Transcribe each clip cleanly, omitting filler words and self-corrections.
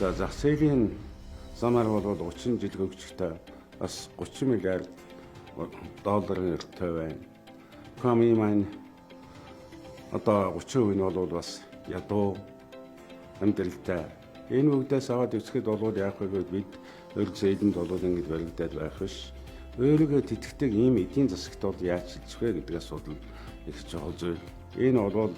За, зах зээлийн замаар бол 30 жил хөгжихдээ бас 30 миллиард долларын өртөө байна. Экономи маань одоо 30% нь бол бас ядуу амьдралтай. Энэ бүгдээс аваад үзэхэд бол яах вэ гэвэл бид өр зээлэнд бол ингэж баригдаад байх биш. Өөрийгөө тэтгэдэг ийм эдийн засагт бол яаж шилжих вэ гэдэг асуудал их чухал зүйл. Энэ бол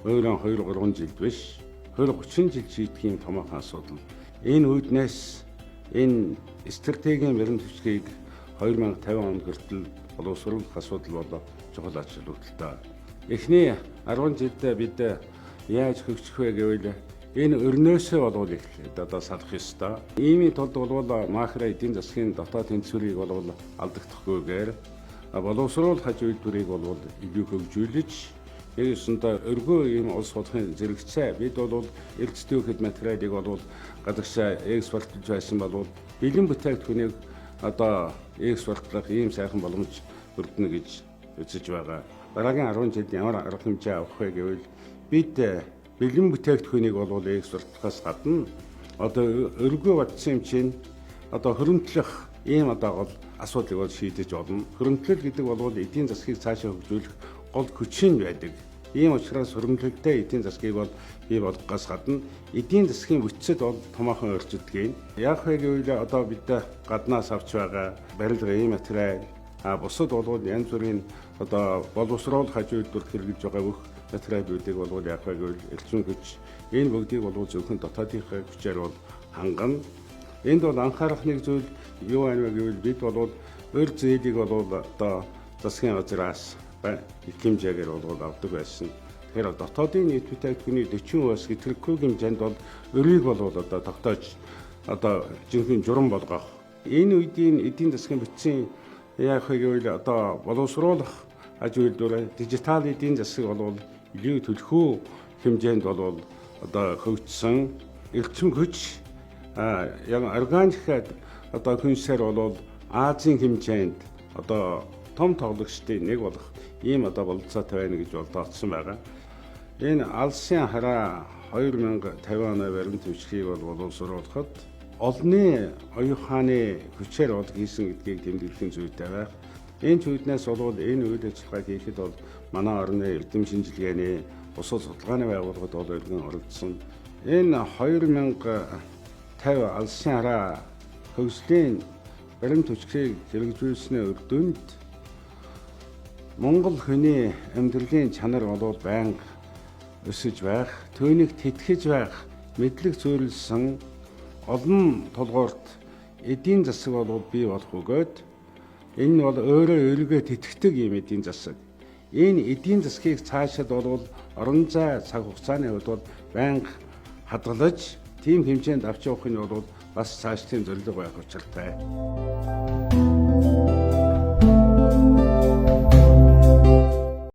өөрөө 2 3 жилд биш, 20 30 жил шийдэх юм томоохон асуудал. Энэ үүднээс энэ стратегийн баримт бичгийг 2050 онд хүртэл боловсруулах асуудал бол чухал ач холбогдолтой. Эхний 10 жилдээ бид яаж хөгжих вэ гэвэл энэ өрнөөсөө болвол эхлээд одоо салах ёстой. Иймийн тулд бол макро эдийн засгийн дотоод тэнцвэрийг бол алдагдахгүйгээр боловсруулах аж үйлдвэрийг бол илүү хөгжүүлж, яг ёсондоо өргөө ийм улс болохын зэрэгцээ бид бол эрдэстүүхэд материалыг бол гадагшаа экспортлж байсан бол бэлэн бүтээгдэхүүнийг одоо экспортлох ийм сайхан боломж бүрдэнэ гэж үзэж байгаа. Дараагийн 10 жилд ямар арга хэмжээ авах вэ гэвэл бид бэлэн бүтээгдэхүүнийг бол экспортлохоос гадна одоо өргөө бодсон юм чинь одоо хөрөмтлөх ийм одоо гол асуудлыг бол шийдэж болно. Хөрөмтлөл гэдэг бол эдийн засгийг цаашаа хөгжүүлэх гол хүчин байдаг. Ийм учраас хөрөмтлөлтэй эдийн засгийг бол бий болгохоос гадна эдийн засгийн бүтцэд бол томоохон өөрчлөлт. Яг вэ гэвэл одоо бид гаднаас авч байгаа барилга ийм материал, а бусад бол янз бүрийн одоо боловсруулах аж үйлдвэрт хэрэглэж байгаа бүх материалуудыг бол яг вэ гэвэл эрчим хүч, энэ бүгдийг бол зөвхөн дотоодынхаа хүчээр бол хангана. Энд бол анхаарах нэг зүйл юу байна вэ гэвэл бид бол өр зээлийг бол одоо засгийн газраас их хэмжээгээр бол авдаг байсан. Тэгэхээр дотоодын нийт бүтээгдэхүүний 40%-аас хэтэрхүү хэмжээнд бол өрийг бол одоо тогтоож одоо жинхэнэ журам болгох. Энэ үеийн эдийн засгийн бүтцийн яах вэ гэвэл одоо боловсруулах аж үйлдвэр, дижитал эдийн засаг бол илүү төлхөө хэмжээнд бол одоо хөгжсөн, эрчим хүч, яг органик одоо хүнсээр бол Азийн хэмжээнд одоо том тоглогчдын нэг болох ийм одоо бололцоотой байна гэж бол тооцсон байгаа. Энэ алсын хараа 2050 оны баримт бичгийг бол боловсруулахад олонний оюун ухааны хүчээр бол хийсэн гэдгийг тэмдэглэх зүйтэй байх. Энэ чүйднээс бол энэ үйл ажиллагааг хийхэд бол манай орны эрдэм шинжилгээний бусад судалгааны байгууллагад бол өргөн оролцсон. Энэ 2050 алсын хараа хөгжлийн баримт бичгийг хэрэгжүүлсний үр дүнд Монгол хүний амьдралын чанар бол байнга өсөж байх, түүнийг тэтгэж байх, мэдлэг суурилсан олон тулгуурт эдийн засаг бол бий болох өгөөд энэ бол өөрөө өөрийгөө тэтгэдэг юм эдийн засаг. Энэ эдийн засгийг цаашид бол орон зай цаг хугацааны хувьд бол байнга хадгалж, тийм хэмжээнд авч явах нь бол бас цаашдын зорилго байх учиртай.